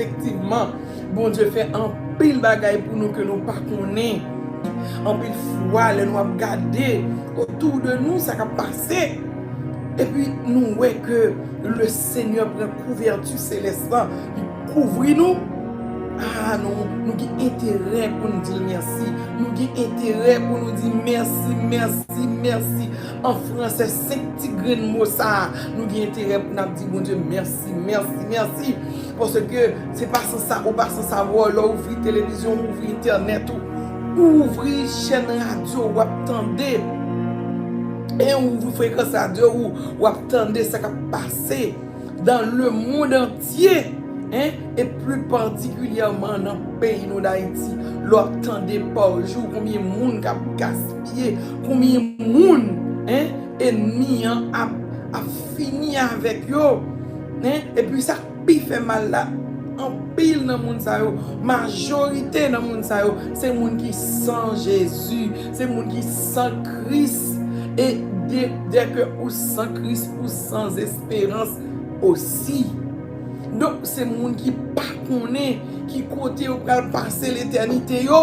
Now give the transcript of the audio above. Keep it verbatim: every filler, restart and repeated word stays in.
Efektivman, Bondye fè anpil bagay pou nou ke nou pa konnen. Anpil fwa, lè nou ap gade otou de nou, sa k ap pase, epi nou wè ke le Senyè pran kouvèti selès lan, li kouvri nou. Ah, nou, nou gen enterè pou nou di l mèsi. Nou gen enterè pou nou di mèsi, mèsi, mèsi. An fransè, senk ti grenn mo sa a, nou gen enterè pou n ap di Bondye mèsi, mèsi, mèsi. Paske se pa san sa, ou pa san savwa, lè w ouvri televizyon, ou ouvri entènèt, ou, ou ouvri chèn radyo, w ap tande. E ou ouvri frekans radyo, ou, w ap tande sa k ap pase dans le monde entier, hein, e pli patikilyèman nan peyi nou Dayiti. Lè w ap tande pa jou konbyen moun k ap gaspiye, konbyen moun, hein, ènmi an ap, ap fini avèk yo, hein, epi sa k pi fè mal la, anpil nan moun sa yo, majorite nan moun sa yo, se moun ki san Jezi, se moun ki san Kris. E dè, dè ke ou san Kris, ou san esperans osi. Donk, se moun ki pa konnen ki kote yo pral pase letènite yo.